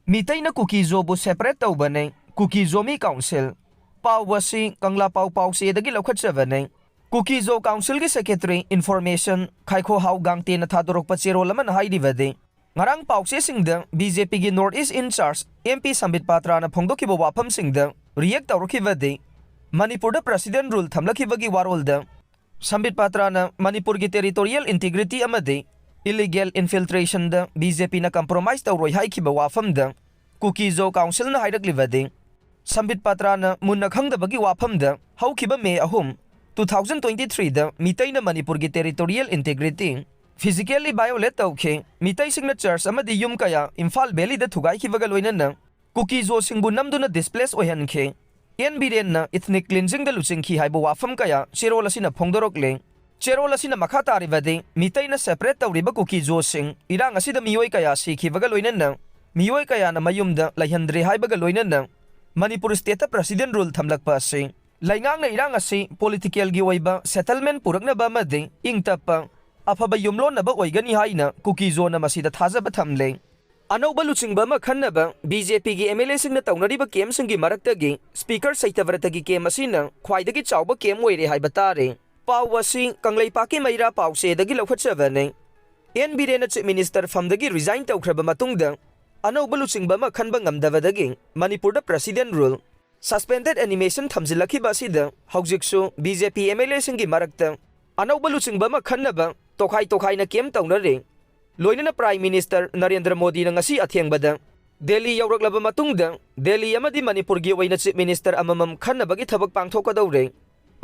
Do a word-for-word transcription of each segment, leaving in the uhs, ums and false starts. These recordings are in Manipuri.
ꯃꯤꯇꯩꯅ ꯀꯨꯀꯤ-ꯖꯣꯕꯨ separate ꯇꯧꯕꯅꯦ, ꯀꯨꯀꯤ-ꯖꯣꯃꯤ council꯫ ꯄꯥꯎ ꯑꯁꯤ ꯀꯪꯂꯥ ꯄꯥꯎ ꯄꯥꯎꯆꯦꯗꯒꯤ ꯂꯧꯈꯠꯆꯕꯅꯦ꯫ ꯀꯨꯀꯤ-ꯖꯣ councilꯒꯤ secretary information ꯈꯥꯏꯈꯣꯍꯥꯎ ꯒꯥꯡꯇꯦꯅ ꯊꯥꯗꯣꯔꯛꯄ ꯆꯦꯔꯣꯜ ꯑꯃꯅ ꯍꯥꯏꯔꯤꯕꯗꯤ, ꯉꯔꯥꯡ ꯄꯥꯎꯆꯦꯁꯤꯡꯗ BJPꯒꯤ North East in charge MP ꯁꯝꯕꯤꯠ ꯄꯥꯇ꯭ꯔꯥꯅ ꯐꯣꯡꯗꯣꯛꯈꯤꯕ ꯋꯥꯐꯝꯁꯤꯡꯗ react ꯇꯧꯔꯛꯈꯤꯕꯗꯤ, ꯃꯅꯤꯄꯨꯔꯗ president rule ꯊꯝꯂꯛꯈꯤꯕꯒꯤ ꯋꯥꯔꯣꯜꯗ ꯁꯝꯕꯤꯠ ꯄꯥꯇ꯭ꯔꯥꯅ ꯃꯅꯤꯄꯨꯔꯒꯤ territorial integrity ꯑꯃꯗꯤ illegal infiltrationꯗ BJPꯅ compromise ꯇꯧꯔꯣꯏ ꯍꯥꯏꯈꯤꯕ ꯋꯥꯐꯝꯗ ꯀꯨꯀꯤ-ꯖꯣ councilꯅ ꯍꯥꯏꯔꯛꯂꯤꯕꯗꯤ, ꯁꯝꯕꯤꯠ ꯄꯥꯇ꯭ꯔꯥꯅ ꯃꯨꯟꯅ ꯈꯪꯗꯕꯒꯤ ꯋꯥꯐꯝꯗ ꯍꯧꯈꯤꯕ May ꯑꯍꯨꯝ, two thousand twenty-threeꯗ ꯃꯤꯇꯩꯅ ꯃꯅꯤꯄꯨꯔꯒꯤ territorial integrity physically violate ꯇꯧꯈꯤ꯫ ꯃꯤꯇꯩꯁꯤꯡꯅ church ꯑꯃꯗꯤ ꯌꯨꯝ ꯀꯌꯥ ꯏꯝꯐꯥꯜ valleyꯗ ꯊꯨꯒꯥꯏꯈꯤꯕꯒ ꯂꯣꯏꯅꯅ ꯀꯨꯀꯤ-ꯖꯣꯁꯤꯡꯕꯨ ꯅꯝꯗꯨꯅ displace ꯑꯣꯏꯍꯟꯈꯤ꯫ ꯑꯦꯟ ꯕꯤꯔꯦꯟꯅ ethnic cleansingꯗ ꯂꯨꯆꯤꯡꯈꯤ ꯍꯥꯏꯕ ꯋꯥꯐꯝ ꯀꯌꯥ ꯆꯦꯔꯣꯜ ꯑꯁꯤꯅ ꯐꯣꯡꯗꯣꯔꯛꯂꯦ꯫ ꯆꯦꯔꯣꯜ ꯑꯁꯤꯅ ꯃꯈꯥ ꯇꯥꯔꯤꯕꯗꯤ, ꯃꯤꯇꯩꯅ separate ꯇꯧꯔꯤꯕ ꯀꯨꯀꯤ-ꯖꯣꯁꯤꯡ ꯏꯔꯥꯡ ꯑꯁꯤꯗ ꯃꯤꯑꯣꯏ ꯀꯌꯥ ꯁꯤꯈꯤꯕꯒ ꯂꯣꯏꯅꯅ ꯃꯤꯑꯣꯏ ꯀꯌꯥꯅ ꯃꯌꯨꯝꯗ ꯂꯩꯍꯟꯗ꯭ꯔꯦ ꯍꯥꯏꯕꯒ ꯂꯣꯏꯅꯅ ꯃꯅꯤꯄꯨꯔ stateꯇ president rule ꯊꯝꯂꯛꯄ ꯑꯁꯤ ꯂꯩꯉꯥꯛꯅ ꯏꯔꯥꯡ ꯑꯁꯤ politicalꯒꯤ ꯑꯣꯏꯕ settlement ꯄꯨꯔꯛꯅꯕ ꯑꯃꯗꯤ ꯏꯪ ꯇꯞꯄ ꯑꯐꯕ ꯌꯨꯝꯂꯣꯟꯅꯕ ꯑꯣꯏꯒꯅꯤ ꯍꯥꯏꯅ ꯀꯨꯀꯤ-ꯖꯣꯅ ꯃꯁꯤꯗ ꯊꯥꯖꯕ ꯊꯝꯂꯦ꯫ ꯑꯅꯧꯕ ꯂꯨꯆꯤꯡꯕ ꯑꯃ ꯈꯟꯅꯕ BJPꯒꯤ MLAꯁꯤꯡꯅ ꯇꯧꯅꯔꯤꯕ campꯁꯤꯡꯒꯤ ꯃꯔꯛꯇꯒꯤ Speaker ꯁꯩꯇꯕ꯭ꯔꯇꯒꯤ camp ꯑꯁꯤꯅ ꯈ꯭ꯋꯥꯏꯗꯒꯤ ꯆꯥꯎꯕ camp ꯑꯣꯏꯔꯦ ꯍꯥꯏꯕ ꯇꯥꯔꯦ꯫ ꯄꯥꯎ ꯑꯁꯤ ꯀꯪꯂꯩꯄꯥꯛꯀꯤ ꯃꯩꯔꯥ ꯄꯥꯎꯆꯦꯗꯒꯤ ꯂꯧꯈꯠꯆꯕꯅꯤ꯫ ꯑꯦꯟ ꯕꯤꯔꯦꯟꯅ Chief Minister ꯐꯝꯗꯒꯤ resign ꯇꯧꯈ꯭ꯔꯕ ꯃꯇꯨꯡꯗ ꯑꯅꯧꯕ ꯂꯨꯆꯤꯡꯕ ꯑꯃ ꯈꯟꯕ ꯉꯝꯗꯕꯗꯒꯤ ꯃꯅꯤꯄꯨꯔꯗ president rule suspended animation ꯊꯝꯖꯤꯜꯂꯛꯈꯤꯕ ꯑꯁꯤꯗ ꯍꯧꯖꯤꯛꯁꯨ BJP MLAꯁꯤꯡꯒꯤ ꯃꯔꯛꯇ ꯑꯅꯧꯕ ꯂꯨꯆꯤꯡꯕ ꯑꯃ ꯈꯟꯅꯕ ꯇꯣꯈꯥꯏ ꯇꯣꯈꯥꯏꯅ camp ꯇꯧꯅꯔꯤ꯫ ꯂꯣꯏꯅꯅ Prime Minister ꯅꯔꯦꯟꯗ꯭ꯔ ꯃꯣꯗꯤꯅ ꯉꯁꯤ ꯑꯊꯦꯡꯕꯗ ꯗꯦꯜꯂꯤ ꯌꯧꯔꯛꯂꯕ ꯃꯇꯨꯡꯗ ꯗꯦꯜꯂꯤ ꯑꯃꯗꯤ ꯃꯅꯤꯄꯨꯔꯒꯤ ꯑꯣꯏꯅ Chief Minister ꯑꯃꯃꯝ ꯈꯟꯅꯕꯒꯤ ꯊꯕꯛ ꯄꯥꯡꯊꯣꯛꯀꯗꯧꯔꯦ꯫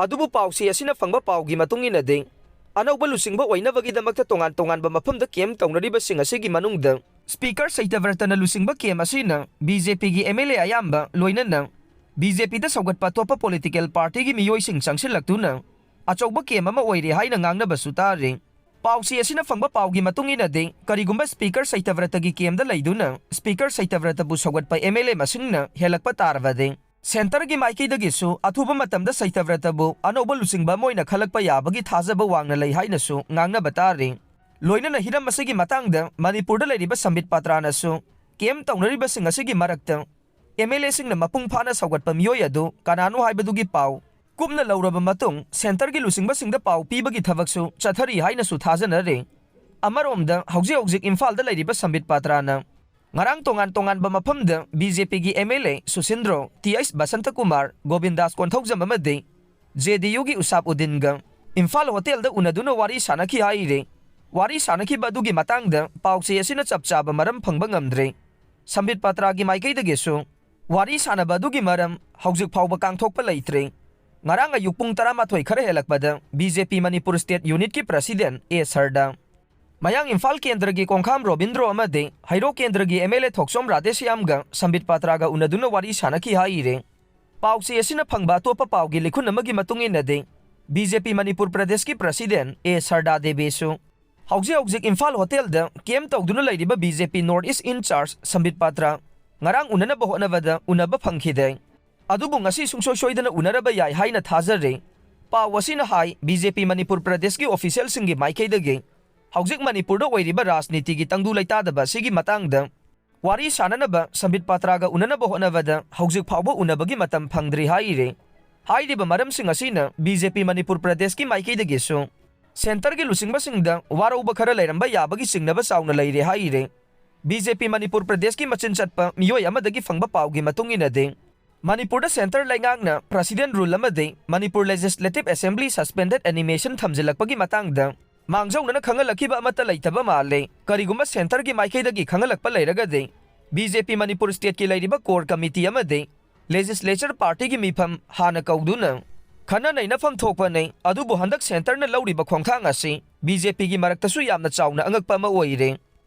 ꯑꯗꯨꯕꯨ ꯄꯥꯎꯆꯦ ꯑꯁꯤꯅ ꯐꯪꯕ ꯄꯥꯎꯒꯤ ꯃꯇꯨꯡ ꯏꯟꯅꯗꯤ, ꯑꯅꯧꯕ ꯂꯨꯆꯤꯡꯕ ꯑꯣꯏꯅꯕꯒꯤꯗꯃꯛꯇ ꯇꯣꯉꯥꯟ ꯇꯣꯉꯥꯟꯕ ꯃꯐꯝꯗ camp ꯇꯧꯅꯔꯤꯕꯁꯤꯡ ꯑꯁꯤꯒꯤ ꯃꯅꯨꯡꯗ Speaker ꯁꯩꯇꯕ꯭ꯔꯇꯅ ꯂꯨꯆꯤꯡꯕ camp ꯑꯁꯤꯅ BJPꯒꯤ MLA ꯑꯌꯥꯝꯕ, ꯂꯣꯏꯅꯅ BJPꯗ ꯁꯧꯒꯠꯄ ꯑꯇꯣꯞꯄ political partyꯒꯤ ꯃꯤꯑꯣꯏꯁꯤꯡ ꯆꯪꯁꯤꯜꯂꯛꯇꯨꯅ ꯑꯆꯧꯕ camp ꯑꯃ ꯑꯣꯏꯔꯦ ꯍꯥꯏꯅ ꯉꯥꯡꯅꯕꯁꯨ ꯇꯥꯔꯤ꯫ ꯄꯥꯎꯆꯦ ꯑꯁꯤꯅ ꯐꯪꯕ ꯄꯥꯎꯒꯤ ꯃꯇꯨꯡ ꯏꯟꯅꯗꯤ, ꯀꯔꯤꯒꯨꯝꯕ Speaker ꯁꯩꯇꯕ꯭ꯔꯇꯒꯤ campꯗ ꯂꯩꯗꯨꯅ Speaker ꯁꯩꯇꯕ꯭ꯔꯇꯕꯨ ꯁꯧꯒꯠꯄ MLA ꯃꯁꯤꯡꯅ ꯍꯦꯜꯂꯛꯄ ꯇꯥꯔꯕꯗꯤ, centreꯒꯤ ꯃꯥꯏꯀꯩꯗꯒꯤꯁꯨ ꯑꯊꯨꯕ ꯃꯇꯝꯗ ꯁꯩꯇꯕ꯭ꯔꯇꯕꯨ ꯑꯅꯧꯕ ꯂꯨꯆꯤꯡꯕ ꯑꯃ ꯑꯣꯏꯅ ꯈꯜꯂꯛꯄ ꯌꯥꯕꯒꯤ ꯊꯥꯖꯕ ꯋꯥꯡꯅ ꯂꯩ ꯍꯥꯏꯅꯁꯨ ꯉꯥꯡꯅꯕ ꯇꯥꯔꯤ꯫ ꯂꯣꯏꯅꯅ ꯍꯤꯔꯝ ꯑꯁꯤꯒꯤ ꯃꯇꯥꯡꯗ ꯃꯅꯤꯄꯨꯔꯗ ꯂꯩꯔꯤꯕ ꯁꯝꯕꯤꯠ ꯄꯥꯇ꯭ꯔꯥꯅꯁꯨ ꯀꯦꯝ ꯇꯧꯅꯔꯤꯕꯁꯤꯡ ꯑꯁꯤꯒꯤ ꯃꯔꯛꯇ ꯑꯦꯝ ꯑꯦꯜ ꯑꯦꯁꯤꯡꯅ ꯃꯄꯨꯡ ꯐꯥꯅ ꯁꯧꯒꯠꯄ ꯃꯤꯑꯣꯏ ꯑꯗꯨ ꯀꯅꯥꯅꯣ ꯍꯥꯏꯕꯗꯨꯒꯤ ꯄꯥꯎ ꯀꯨꯞꯅ ꯂꯧꯔꯕ ꯃꯇꯨꯡ, ꯁꯦꯟꯇꯔꯒꯤ ꯂꯨꯆꯤꯡꯕꯁꯤꯡꯗ ꯄꯥꯎ ꯄꯤꯕꯒꯤ ꯊꯕꯛꯁꯨ ꯆꯠꯊꯔꯤ ꯍꯥꯏꯅꯁꯨ ꯊꯥꯖꯅꯔꯤ꯫ ꯑꯃꯔꯣꯝꯗ, ꯍꯧꯖꯤꯛ ꯍꯧꯖꯤꯛ ꯏꯝꯐꯥꯜꯗ ꯂꯩꯔꯤꯕ ꯁꯝꯕꯤꯠ ꯄꯥꯇ꯭ꯔꯥꯅ ꯉꯔꯥꯡ ꯇꯣꯉꯥꯟ ꯇꯣꯉꯥꯟꯕ ꯃꯐꯝꯗ ꯕꯤ ꯖꯦ ꯄꯤꯒꯤ M L A Susindro, T H Basantakumar, Gobindas Konthoujam ꯑꯃꯗꯤ ꯖꯦ ꯗꯤ ꯌꯨꯒꯤ ꯎꯁꯥꯞ ꯎꯗꯤꯟꯒ ꯏꯝꯐꯥꯜ ꯍꯣꯇꯦꯜꯗ ꯎꯅꯗꯨꯅ ꯋꯥꯔꯤ ꯁꯥꯅꯈꯤ ꯍꯥꯏꯔꯤ꯫ ꯋꯥꯔꯤ ꯁꯥꯅꯈꯤꯕ ꯑꯗꯨꯒꯤ ꯃꯇꯥꯡꯗ ꯄꯥꯎꯆꯦ ꯑꯁꯤꯅ ꯆꯞ ꯆꯥꯕ ꯃꯔꯝ ꯐꯪꯕ ꯉꯝꯗ꯭ꯔꯤ꯫ ꯁꯝꯕꯤꯠ ꯄꯥꯇ꯭ꯔꯥꯒꯤ ꯃꯥꯏꯀꯩꯗꯒꯤꯁꯨ ꯋꯥꯔꯤ ꯁꯥꯅꯕ ꯑꯗꯨꯒꯤ ꯃꯔꯝ ꯍꯧꯖꯤꯛ ꯐꯥꯎꯕ ꯀꯥꯡꯊꯣꯛꯄ ꯂꯩꯇ꯭ꯔꯤ꯫ ꯉꯔꯥꯡ ꯑꯌꯨꯛ ꯄꯨꯡ ꯇꯔꯥꯃꯥꯊꯣꯏ ꯈꯔ ꯍꯦꯜꯂꯛꯄꯗ ꯕꯤ ꯖꯦ ꯄꯤ ꯃꯅꯤꯄꯨꯔ ꯁ꯭ꯇꯦꯠ ꯌꯨꯅꯤꯠꯀꯤ ꯄ꯭ꯔꯁꯤꯗꯦꯟ ꯑꯦ ꯁꯔꯗꯥ, ꯃꯌꯥꯡ ꯏꯝꯐꯥꯜ ꯀꯦꯟꯗ꯭ꯔꯒꯤ ꯀꯣꯡꯈꯥꯝ ꯔꯣꯕꯤꯟꯗ꯭ꯔꯣ ꯑꯃꯗꯤ ꯍꯩꯔꯣꯛ ꯀꯦꯟꯗ꯭ꯔꯒꯤ ꯑꯦꯝ ꯑꯦꯜ ꯑꯦ ꯊꯣꯛꯆꯣꯝ ꯔꯥꯙꯦꯁ꯭ꯌꯥꯝꯒ ꯁꯝꯕꯤꯠ ꯄꯥꯇ꯭ꯔꯥꯒ ꯎꯅꯗꯨꯅ ꯋꯥꯔꯤ ꯁꯥꯅꯈꯤ ꯍꯥꯏꯔꯤ꯫ ꯄꯥꯎꯆꯦ ꯑꯁꯤꯅ ꯐꯪꯕ ꯑꯇꯣꯞꯄ ꯄꯥꯎꯒꯤ ꯂꯤꯈꯨꯟ ꯑꯃꯒꯤ ꯃꯇꯨꯡ ꯏꯟꯅꯗꯤ, ꯕꯤ ꯖꯦ ꯄꯤ ꯃꯅꯤꯄꯨꯔ ꯄ꯭ꯔꯗꯦꯁꯀꯤ ꯄ꯭ꯔꯁꯤꯗꯦꯟ ꯑꯦ ꯁꯔꯗꯥ ꯗꯦꯕꯤꯁꯨ ꯍꯧꯖꯤꯛ ꯍꯧꯖꯤꯛ ꯏꯝꯐꯥꯜ ꯍꯣꯇꯦꯜꯗ ꯀꯦꯝ ꯇꯧꯗꯨꯅ ꯂꯩꯔꯤꯕ ꯕꯤ ꯖꯦ ꯄꯤ ꯅꯣꯔꯠ ꯏꯁ ꯏꯟꯆꯥꯔꯖ ꯁꯝꯕꯤꯠ ꯄꯥꯇ꯭ꯔꯥ ꯉꯔꯥꯡ ꯎꯅꯅꯕ ꯍꯣꯠꯅꯕꯗ ꯎꯅꯕ ꯐꯪꯈꯤꯗꯦ꯫ ꯑꯗꯨꯕꯨ ꯉꯁꯤ ꯁꯨꯡꯁꯣꯏ ꯁꯣꯏꯗꯅ ꯎꯅꯔꯕ ꯌꯥꯏ ꯍꯥꯏꯅ ꯊꯥꯖꯔꯤ꯫ ꯄꯥꯎ ꯑꯁꯤꯅ ꯍꯥꯏ, ꯕꯤ ꯖꯦ ꯄꯤ ꯃꯅꯤꯄꯨꯔ ꯄ꯭ꯔꯗꯦꯁꯀꯤ ꯑꯣꯐꯤꯁꯤꯌꯦꯜꯁꯤꯡꯒꯤ ꯃꯥꯏꯀꯩꯗꯒꯤ ꯍꯧꯖꯤꯛ ꯃꯅꯤꯄꯨꯔꯗ ꯑꯣꯏꯔꯤꯕ ꯔꯥꯖꯅꯤꯇꯤꯒꯤ ꯇꯪꯗꯨ ꯂꯩꯇꯥꯗꯕ ꯑꯁꯤꯒꯤ ꯃꯇꯥꯡꯗ ꯋꯥꯔꯤ ꯁꯥꯅꯅꯕ ꯁꯝꯕꯤꯠ ꯄꯥꯇ꯭ꯔꯥꯒ ꯎꯅꯅꯕ ꯍꯣꯠꯅꯕꯗ ꯍꯧꯖꯤꯛ ꯐꯥꯎꯕ ꯎꯅꯕꯒꯤ ꯃꯇꯝ ꯐꯪꯗ꯭ꯔꯤ ꯍꯥꯏꯔꯤ꯫ ꯍꯥꯏꯔꯤꯕ ꯃꯔꯝꯁꯤꯡ ꯑꯁꯤꯅ ꯕꯤ ꯖꯦ ꯄꯤ ꯃꯅꯤꯄꯨꯔ ꯄ꯭ꯔꯗꯦꯁꯀꯤ ꯃꯥꯏꯀꯩꯗꯒꯤꯁꯨ ꯁꯦꯟꯇꯔꯒꯤ ꯂꯨꯆꯤꯡꯕꯁꯤꯡꯗ ꯋꯥꯔꯧꯕ ꯈꯔ ꯂꯩꯔꯝꯕ ꯌꯥꯕꯒꯤ ꯆꯤꯡꯅꯕ ꯆꯥꯎꯅ ꯂꯩꯔꯦ ꯍꯥꯏꯔꯤ꯫ ꯕꯤ ꯖꯦ ꯄꯤ ꯃꯅꯤꯄꯨꯔ ꯄ꯭ꯔꯗꯦꯁꯀꯤ ꯃꯆꯤꯟ ꯆꯠꯄ ꯃꯤꯑꯣꯏ ꯑꯃꯗꯒꯤ ꯐꯪꯕ ꯄꯥꯎꯒꯤ ꯃꯇꯨꯡ ꯏꯟꯅꯗꯤ, ꯃꯅꯤꯄꯨꯔꯗ ꯁꯦꯟꯇꯔ ꯂꯩꯉꯥꯛꯅ ꯄ꯭ꯔꯁꯤꯗꯦꯟ ꯔꯨꯜ ꯑꯃꯗꯤ ꯃꯅꯤꯄꯨꯔ ꯂꯦꯖꯤꯁꯂꯦꯇꯤꯚ ꯑꯦꯁꯦꯝꯕ꯭ꯂꯤ ꯁꯁꯄꯦꯟꯗꯦꯗ ꯑꯦꯅꯤꯃꯦꯁꯟ ꯊꯝꯖꯤꯜꯂꯛꯄꯒꯤ ꯃꯇꯥꯡꯗ ꯃꯥꯡꯖꯧꯅꯅ ꯈꯪꯍꯜꯂꯛꯈꯤꯕ ꯑꯃꯠꯇ ꯂꯩꯇꯕ ꯃꯥꯜꯂꯦ꯫ ꯀꯔꯤꯒꯨꯝꯕ ꯁꯦꯟꯇꯔꯒꯤ ꯃꯥꯏꯀꯩꯗꯒꯤ ꯈꯪꯍꯜꯂꯛꯄ ꯂꯩꯔꯒꯗꯤ, ꯕꯤ ꯖꯦ ꯄꯤ ꯃꯅꯤꯄꯨꯔ ꯁ꯭ꯇꯦꯠꯀꯤ ꯂꯩꯔꯤꯕ ꯀꯣꯔ ꯀꯃꯤꯇꯤ ꯑꯃꯗꯤ ꯂꯦꯖꯤꯁꯂꯦꯆꯔ ꯄꯥꯔꯇꯤꯒꯤ ꯃꯤꯐꯝ ꯍꯥꯟꯅ ꯀꯧꯗꯨꯅ ꯈꯟꯅ ꯅꯩꯅꯐꯝ ꯊꯣꯛꯄꯅꯤ꯫ ꯑꯗꯨꯕꯨ ꯍꯟꯗꯛ ꯁꯦꯟꯇꯔꯅ ꯂꯧꯔꯤꯕ ꯈꯣꯡꯊꯥꯡ ꯑꯁꯤ ꯕꯤ ꯖꯦ ꯄꯤꯒꯤ ꯃꯔꯛꯇꯁꯨ ꯌꯥꯝꯅ ꯆꯥꯎꯅ ꯑꯉꯛꯄ ꯑꯃ ꯑꯣꯏꯔꯦ꯫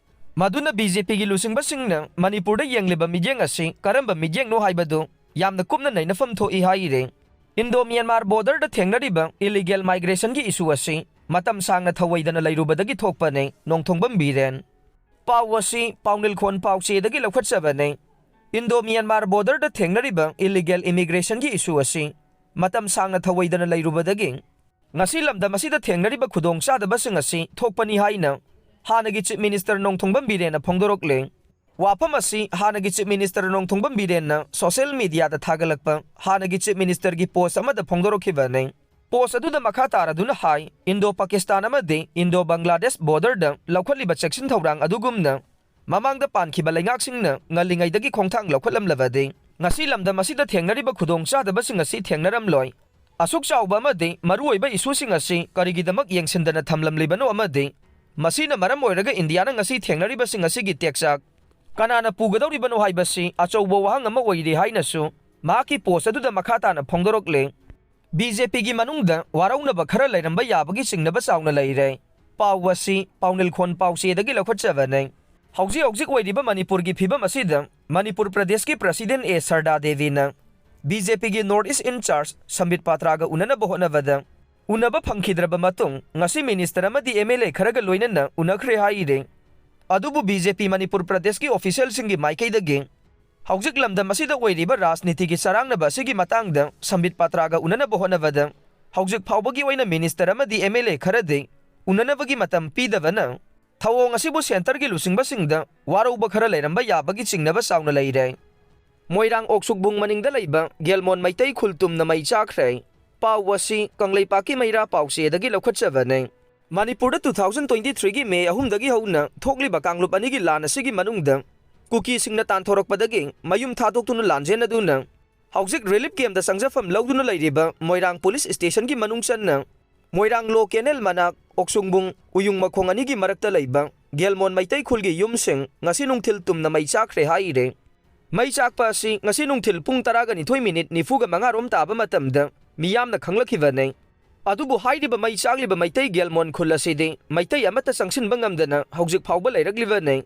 ꯃꯗꯨꯅ ꯕꯤ ꯖꯦ ꯄꯤꯒꯤ ꯂꯨꯆꯤꯡꯕꯁꯤꯡꯅ ꯃꯅꯤꯄꯨꯔꯗ ꯌꯦꯡꯂꯤꯕ ꯃꯤꯠꯌꯦꯡ ꯑꯁꯤ ꯀꯔꯝꯕ ꯃꯤꯠꯌꯦꯡꯅꯣ ꯍꯥꯏꯕꯗꯨ ꯌꯥꯝꯅ ꯀꯨꯞꯅ ꯅꯩꯅꯐꯝ ꯊꯣꯛꯏ ꯍꯥꯏꯔꯤ꯫ ꯏꯟꯗꯣ ꯃ꯭ꯌꯥꯟꯃꯥꯔ ꯕꯣꯔꯗꯔꯗ ꯊꯦꯡꯅꯔꯤꯕ ꯏꯂꯤꯒꯦꯜ ꯃꯥꯏꯒ꯭ꯔꯦꯁꯟꯒꯤ ꯏꯁꯨ ꯑꯁꯤ ꯃꯇꯝ ꯁꯥꯡꯅ ꯊꯧꯑꯣꯏꯗꯅ ꯂꯩꯔꯨꯕꯗꯒꯤ ꯊꯣꯛꯄꯅꯤ, ꯅꯣꯡꯊꯣꯡꯕꯝ ꯕꯤꯔꯦꯟ꯫ ꯄꯥꯎ ꯑꯁꯤ ꯄꯥꯎꯅꯤꯜꯈꯣꯟ ꯄꯥꯎꯆꯦꯗꯒꯤ ꯂꯧꯈꯠꯆꯕꯅꯤ꯫ ꯏꯟꯗꯣ ꯃ꯭ꯌꯥꯟꯃꯥꯔ ꯕꯣꯔꯗꯔꯗ ꯊꯦꯡꯅꯔꯤꯕ ꯏꯂꯤꯒꯦꯜ ꯏꯃꯤꯒ꯭ꯔꯦꯁꯟꯒꯤ ꯏꯁꯨ ꯑꯁꯤ ꯃꯇꯝ ꯁꯥꯡꯅ ꯊꯧꯑꯣꯏꯗꯅ ꯂꯩꯔꯨꯕꯗꯒꯤ ꯉꯁꯤ ꯂꯝꯗꯝ ꯑꯁꯤꯗ ꯊꯦꯡꯅꯔꯤꯕ ꯈꯨꯗꯣꯡꯆꯥꯗꯕꯁꯤꯡ ꯑꯁꯤ ꯊꯣꯛꯄꯅꯤ ꯍꯥꯏꯅ ꯍꯥꯟꯅꯒꯤ ꯆꯤꯐ ꯃꯤꯅꯤꯁꯇꯔ ꯅꯣꯡꯊꯣꯡꯕꯝ ꯕꯤꯔꯦꯟꯅ ꯐꯣꯡꯗꯣꯔꯛꯂꯦ꯫ ꯋꯥꯐꯝ ꯑꯁꯤ ꯍꯥꯟꯅꯒꯤ Chief Minister ꯅꯣꯡꯊꯣꯡꯕꯝ ꯕꯤꯔꯦꯟꯅ social mediaꯗ ꯊꯥꯒꯠꯂꯛꯄ ꯍꯥꯟꯅꯒꯤ Chief Ministerꯒꯤ post ꯑꯃꯗ ꯐꯣꯡꯗꯣꯔꯛꯈꯤꯕꯅꯤ꯫ Post ꯑꯗꯨꯗ ꯃꯈꯥ ꯇꯥꯔꯗꯨꯅ ꯍꯥꯏ, ꯏꯟꯗꯣ ꯄꯥꯀꯤꯁꯇꯥꯟ ꯑꯃꯗꯤ ꯏꯟꯗꯣ ꯕꯪꯒ꯭ꯂꯥꯗꯦꯁ borderꯗ ꯂꯧꯈꯠꯂꯤꯕ ꯆꯦꯛꯁꯤꯟ ꯊꯧꯔꯥꯡ ꯑꯗꯨꯒꯨꯝꯅ ꯃꯃꯥꯡꯗ ꯄꯥꯟꯈꯤꯕ ꯂꯩꯉꯥꯛꯁꯤꯡꯅ ꯉꯜꯂꯤꯉꯩꯗꯒꯤ ꯈꯣꯡꯊꯥꯡ ꯂꯧꯈꯠꯂꯝꯂꯕꯗꯤ, ꯉꯁꯤ ꯂꯝꯗꯝ ꯑꯁꯤꯗ ꯊꯦꯡꯅꯔꯤꯕ ꯈꯨꯗꯣꯡꯆꯥꯗꯕꯁꯤꯡ ꯑꯁꯤ ꯊꯦꯡꯅꯔꯝꯂꯣꯏ꯫ ꯑꯁꯨꯛ ꯆꯥꯎꯕ ꯑꯃꯗꯤ ꯃꯔꯨꯑꯣꯏꯕ issueꯁꯤꯡ ꯑꯁꯤ ꯀꯔꯤꯒꯤꯗꯃꯛ ꯌꯦꯡꯁꯤꯟꯗꯅ ꯊꯝꯂꯝꯂꯤꯕꯅꯣ ꯑꯃꯗꯤ ꯃꯁꯤꯅ ꯃꯔꯝ ꯑꯣꯏꯔꯒ ꯏꯟꯗꯤꯌꯥꯅ ꯉꯁꯤ ꯊꯦꯡꯅꯔꯤꯕꯁꯤꯡ ꯑꯁꯤꯒꯤ ꯇꯦꯛꯆꯥꯛ ꯀꯅꯥꯅ ꯄꯨꯒꯗꯧꯔꯤꯕꯅꯣ ꯍꯥꯏꯕꯁꯤ ꯑꯆꯧꯕ ꯋꯥꯍꯪ ꯑꯃ ꯑꯣꯏꯔꯤ ꯍꯥꯏꯅꯁꯨ ꯃꯍꯥꯛꯀꯤ post ꯑꯗꯨꯗ ꯃꯈꯥ ꯇꯥꯅ ꯐꯣꯡꯗꯣꯔꯛꯂꯦ꯫ BJPꯒꯤ ꯃꯅꯨꯡꯗ ꯋꯥꯔꯧꯅꯕ ꯈꯔ ꯂꯩꯔꯝꯕ ꯌꯥꯕꯒꯤ ꯆꯤꯡꯅꯕ ꯆꯥꯎꯅ ꯂꯩꯔꯦ꯫ ꯄꯥꯎ ꯑꯁꯤ ꯄꯥꯎꯅꯤꯜꯈꯣꯟ ꯄꯥꯎꯆꯦꯗꯒꯤ ꯂꯧꯈꯠꯆꯕꯅꯤ꯫ ꯍꯧꯖꯤꯛ ꯍꯧꯖꯤꯛ ꯑꯣꯏꯔꯤꯕ ꯃꯅꯤꯄꯨꯔꯒꯤ ꯐꯤꯕꯝ ꯑꯁꯤꯗ ꯃꯅꯤꯄꯨꯔ ꯄ꯭ꯔꯗꯦꯁꯀꯤ President A ꯁꯔꯗꯥ ꯗꯦꯕꯤꯅ BJPꯒꯤ North East in charge ꯁꯝꯕꯤꯠ ꯄꯥꯇ꯭ꯔꯥꯒ ꯎꯅꯅꯕ ꯍꯣꯠꯅꯕꯗ ꯎꯅꯕ ꯐꯪꯈꯤꯗ꯭ꯔꯕ ꯃꯇꯨꯡ ꯉꯁꯤ Minister ꯑꯃꯗꯤ MLA ꯈꯔꯒ ꯂꯣꯏꯅꯅ ꯎꯅꯈ꯭ꯔꯦ ꯍꯥꯏꯔꯦ꯫ ꯑꯗꯨꯕꯨ BJP ꯃꯅꯤꯄꯨꯔ ꯄ꯭ꯔꯗꯦꯁꯀꯤ officialꯁꯤꯡꯒꯤ ꯃꯥꯏꯀꯩꯗꯒꯤ ꯍꯧꯖꯤꯛ ꯂꯝꯗꯝ ꯑꯁꯤꯗ ꯑꯣꯏꯔꯤꯕ ꯔꯥꯖꯅꯤꯇꯤꯒꯤ ꯆꯔꯥꯡꯅꯕ ꯑꯁꯤꯒꯤ ꯃꯇꯥꯡꯗ ꯁꯝꯕꯤꯠ ꯄꯥꯇ꯭ꯔꯥꯒ ꯎꯅꯅꯕ ꯍꯣꯠꯅꯕꯗ ꯍꯧꯖꯤꯛ ꯐꯥꯎꯕꯒꯤ ꯑꯣꯏꯅ Minister ꯑꯃꯗꯤ MLA ꯈꯔꯗꯤ ꯎꯅꯅꯕꯒꯤ ꯃꯇꯝ ꯄꯤꯗꯕꯅ ꯊꯧꯑꯣꯡ ꯑꯁꯤꯕꯨ centreꯒꯤ ꯂꯨꯆꯤꯡꯕꯁꯤꯡꯗ ꯋꯥꯔꯧꯕ ꯈꯔ ꯂꯩꯔꯝꯕ ꯌꯥꯕꯒꯤ ꯆꯤꯡꯅꯕ ꯆꯥꯎꯅ ꯂꯩꯔꯦ꯫ ꯃꯣꯏꯔꯥꯡ ꯑꯣꯛꯁꯨꯛꯕꯨꯡ ꯃꯅꯤꯡꯗ ꯂꯩꯕ ꯒꯦꯜꯃꯣꯟ ꯃꯩꯇꯩ ꯈꯨꯜ ꯇꯨꯝꯅ ꯃꯩ ꯆꯥꯈ꯭ꯔꯦ꯫ ꯄꯥꯎ ꯑꯁꯤ ꯀꯪꯂꯩꯄꯥꯛꯀꯤ ꯃꯩꯔꯥ ꯄꯥꯎꯆꯦꯗꯒꯤ ꯂꯧꯈꯠꯆꯕꯅꯤ꯫ ꯃꯅꯤꯄꯨꯔꯗ two thousand twenty threeꯒꯤ May ꯑꯍꯨꯝꯗꯒꯤ ꯍꯧꯅ ꯊꯣꯛꯂꯤꯕ ꯀꯥꯡꯂꯨꯞ ꯑꯅꯤꯒꯤ ꯂꯥꯟ ꯑꯁꯤꯒꯤ ꯃꯅꯨꯡꯗ ꯀꯨꯀꯤꯁꯤꯡꯅ ꯇꯥꯟꯊꯣꯔꯛꯄꯗꯒꯤ ꯃꯌꯨꯝ ꯊꯥꯗꯣꯛꯇꯨꯅ ꯂꯥꯟꯖꯦꯟꯅꯗꯨꯅ ꯍꯧꯖꯤꯛ relief campꯇ ꯆꯪꯖꯐꯝ ꯂꯧꯗꯨꯅ ꯂꯩꯔꯤꯕ ꯃꯣꯏꯔꯥꯡ police stationꯒꯤ ꯃꯅꯨꯡ ꯆꯟꯅ ꯃꯣꯏꯔꯥꯡ ꯂꯣ canal ꯃꯅꯥꯛ ꯑꯣꯛꯁꯨꯡꯕꯨꯡ ꯎꯌꯨꯡ ꯃꯈꯣꯡ ꯑꯅꯤꯒꯤ ꯃꯔꯛꯇ ꯂꯩꯕ ꯒꯦꯜꯃꯣꯟ ꯃꯩꯇꯩ ꯈꯨꯜꯒꯤ ꯌꯨꯝꯁꯤꯡ ꯉꯁꯤ ꯅꯨꯡꯊꯤꯜ ꯇꯨꯝꯅ ꯃꯩ ꯆꯥꯛꯈ꯭ꯔꯦ ꯍꯥꯏꯔꯦ꯫ ꯃꯩ ꯆꯥꯛꯄ ꯑꯁꯤ ꯉꯁꯤ ꯅꯨꯡꯊꯤꯜ ꯄꯨꯡ ꯇꯔꯥꯒ ꯅꯤꯊꯣꯏ minute ꯅꯤꯐꯨꯒ ꯃꯉꯥ ꯔꯣꯝ ꯇꯥꯕ ꯃꯇꯝꯗ ꯃꯤꯌꯥꯝꯅ ꯈꯪꯂꯛꯈꯤꯕꯅꯤ꯫ ꯑꯗꯨꯕꯨ ꯍꯥꯏꯔꯤꯕ ꯃꯩ ꯆꯥꯛꯂꯤꯕ ꯃꯩꯇꯩ ꯒꯦꯜꯃꯣꯟ ꯈꯨꯜ ꯑꯁꯤꯗꯤ ꯃꯩꯇꯩ ꯑꯃꯠꯇ ꯆꯪꯁꯤꯟꯕ ꯉꯝꯗꯅ ꯍꯧꯖꯤꯛ ꯐꯥꯎꯕ ꯂꯩꯔꯛꯂꯤꯕꯅꯤ꯫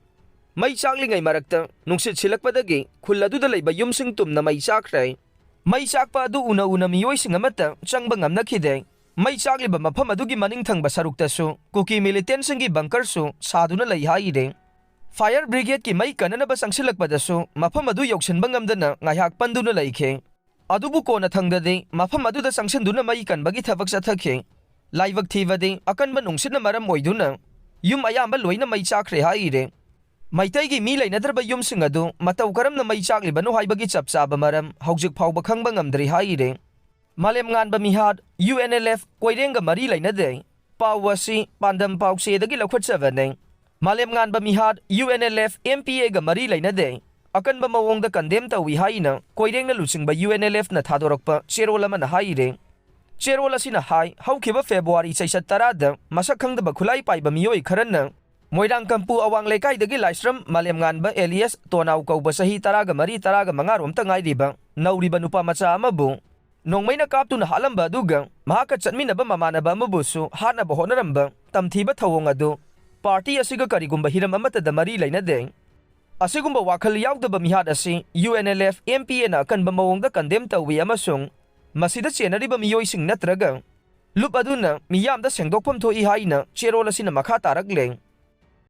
ꯃꯩ ꯆꯥꯛꯂꯤꯉꯩ ꯃꯔꯛꯇ ꯅꯨꯡꯁꯤꯠ ꯁꯤꯜꯂꯛꯄꯗꯒꯤ ꯈꯨꯜ ꯑꯗꯨꯗ ꯂꯩꯕ ꯌꯨꯝꯁꯤꯡ ꯇꯨꯝꯅ ꯃꯩ ꯆꯥꯛꯈ꯭ꯔꯦ꯫ ꯃꯩ ꯆꯥꯛꯄ ꯑꯗꯨ ꯎꯅ ꯎꯅ ꯃꯤꯑꯣꯏꯁꯤꯡ ꯑꯃꯠꯇ ꯆꯪꯕ ꯉꯝꯅꯈꯤꯗꯦ꯫ ꯃꯩ ꯆꯥꯛꯂꯤꯕ ꯃꯐꯝ ꯑꯗꯨꯒꯤ ꯃꯅꯤꯡ ꯊꯪꯕ ꯁꯔꯨꯛꯇꯁꯨ ꯀꯨꯀꯤ militantꯁꯤꯡꯒꯤ bunkerꯁꯨ ꯁꯥꯗꯨꯅ ꯂꯩ ꯍꯥꯏꯔꯦ꯫ Fire brigadeꯀꯤ ꯃꯩ ꯀꯟꯅꯅꯕ ꯆꯪꯁꯤꯜꯂꯛꯄꯗꯁꯨ ꯃꯐꯝ ꯑꯗꯨ ꯌꯧꯁꯤꯟꯕ ꯉꯝꯗꯅ ꯉꯥꯏꯍꯥꯛ ꯄꯟꯗꯨꯅ ꯂꯩꯈꯤ꯫ ꯑꯗꯨꯕꯨ ꯀꯣꯟꯅ ꯊꯪꯗꯗꯤ ꯃꯐꯝ ꯑꯗꯨꯗ ꯆꯪꯁꯤꯟꯗꯨꯅ ꯃꯩ ꯀꯟꯕꯒꯤ ꯊꯕꯛ ꯆꯠꯊꯈꯤ꯫ ꯂꯥꯏꯕꯛ ꯊꯤꯕꯗꯤ ꯑꯀꯟꯕ ꯅꯨꯡꯁꯤꯠꯅ ꯃꯔꯝ ꯑꯣꯏꯗꯨꯅ ꯌꯨꯝ ꯑꯌꯥꯝꯕ ꯂꯣꯏꯅ ꯃꯩ ꯆꯥꯛꯈ꯭ꯔꯦ ꯍꯥꯏꯔꯦ꯫ ꯃꯩꯇꯩꯒꯤ ꯃꯤ ꯂꯩꯅꯗ꯭ꯔꯕ ꯌꯨꯝꯁꯤꯡ ꯑꯗꯨ ꯃꯇꯧ ꯀꯔꯝꯅ ꯃꯩ ꯆꯥꯛꯂꯤꯕꯅꯣ ꯍꯥꯏꯕꯒꯤ ꯆꯞ ꯆꯥꯕ ꯃꯔꯝ ꯍꯧꯖꯤꯛ ꯐꯥꯎꯕ ꯈꯪꯕ ꯉꯝꯗ꯭ꯔꯤ ꯍꯥꯏꯔꯤ꯫ ꯃꯥꯂꯦꯝꯉꯥꯟꯕ ꯃꯤꯍꯥꯠ, ꯌꯨ ꯑꯦꯟ ꯑꯦꯜ ꯑꯦꯐ ꯀꯣꯏꯔꯦꯡꯒ ꯃꯔꯤ ꯂꯩꯅꯗꯦ꯫ ꯄꯥꯎ ꯑꯁꯤ ꯄꯥꯟꯗꯝ ꯄꯥꯎꯆꯦꯗꯒꯤ ꯂꯧꯈꯠꯆꯕꯅꯤ꯫ ꯃꯥꯂꯦꯝꯉꯥꯟꯕ ꯃꯤꯍꯥꯠ, U N L F M P ꯑꯦꯒ ꯃꯔꯤ ꯂꯩꯅꯗꯦ꯫ ꯑꯀꯟꯕ ꯃꯑꯣꯡꯗ ꯀꯟꯗꯦꯝ ꯇꯧꯏ ꯍꯥꯏꯅ ꯀꯣꯏꯔꯦꯡꯅ ꯂꯨꯆꯤꯡꯕ ꯌꯨ ꯑꯦꯟ ꯑꯦꯜ ꯑꯦꯐꯅ ꯊꯥꯗꯣꯔꯛꯄ ꯆꯦꯔꯣꯜ ꯑꯃꯅ ꯍꯥꯏꯔꯤ꯫ ꯆꯦꯔꯣꯜ ꯑꯁꯤꯅ ꯍꯥꯏ, ꯍꯧꯈꯤꯕ ꯐꯦꯕ꯭ꯔꯨꯋꯥꯔꯤ ꯆꯩꯆꯠ ꯇꯔꯥꯗ ꯃꯁꯛ ꯈꯪꯗꯕ ꯈꯨꯠꯂꯥꯏ ꯄꯥꯏꯕ ꯃꯤꯑꯣꯏ ꯈꯔꯅ ꯃꯣꯏꯔꯥꯡ ꯀꯝꯄꯨ ꯑꯋꯥꯡ ꯂꯩꯀꯥꯏꯗꯒꯤ ꯂꯥꯏꯁ꯭ꯔꯝ ꯃꯥꯂꯦꯝꯉꯥꯟꯕ ꯑꯦꯂꯤꯌꯥꯁ ꯇꯣꯅꯥꯎ ꯀꯧꯕ ꯆꯍꯤ ꯇꯔꯥꯒ ꯃꯔꯤ, ꯇꯔꯥꯒ ꯃꯉꯥ ꯔꯣꯝꯇ ꯉꯥꯏꯔꯤꯕ ꯅꯧꯔꯤꯕ ꯅꯨꯄꯥ ꯃꯆꯥ ꯑꯃꯕꯨ ꯅꯣꯡꯃꯩꯅ ꯀꯥꯞꯇꯨꯅ ꯍꯥꯠꯂꯝꯕ ꯑꯗꯨꯒ ꯃꯍꯥꯛꯀ ꯆꯠꯃꯤꯟꯅꯕ ꯃꯃꯥꯟꯅꯕ ꯑꯃꯕꯨꯁꯨ ꯍꯥꯠꯅꯕ ꯍꯣꯠꯅꯔꯝꯕ ꯇꯝꯊꯤꯕ ꯊꯧꯑꯣꯡ ꯑꯗꯨ ꯄꯥꯔꯇꯤ ꯑꯁꯤꯒ ꯀꯔꯤꯒꯨꯝꯕ ꯍꯤꯔꯝ ꯑꯃꯠꯇꯗ ꯃꯔꯤ ꯂꯩꯅꯗꯦ꯫ ꯑꯁꯤꯒꯨꯝꯕ ꯋꯥꯈꯜ ꯌꯥꯎꯗꯕ ꯃꯤꯍꯥꯠ ꯑꯁꯤ U N L F M P ꯑꯦꯅ ꯑꯀꯟꯕ ꯃꯑꯣꯡꯗ ꯀꯟꯗꯦꯝ ꯇꯧꯏ ꯑꯃꯁꯨꯡ ꯃꯁꯤꯗ ꯆꯦꯟꯅꯔꯤꯕ ꯃꯤꯑꯣꯏꯁꯤꯡ ꯅꯠꯇ꯭ꯔꯒ ꯂꯨꯞ ꯑꯗꯨꯅ ꯃꯤꯌꯥꯝꯗ ꯁꯦꯡꯗꯣꯛꯐꯝ ꯊꯣꯛꯏ ꯍꯥꯏꯅ ꯆꯦꯔꯣꯜ ꯑꯁꯤꯅ ꯃꯈꯥ ꯇꯥꯔꯛꯂꯦ꯫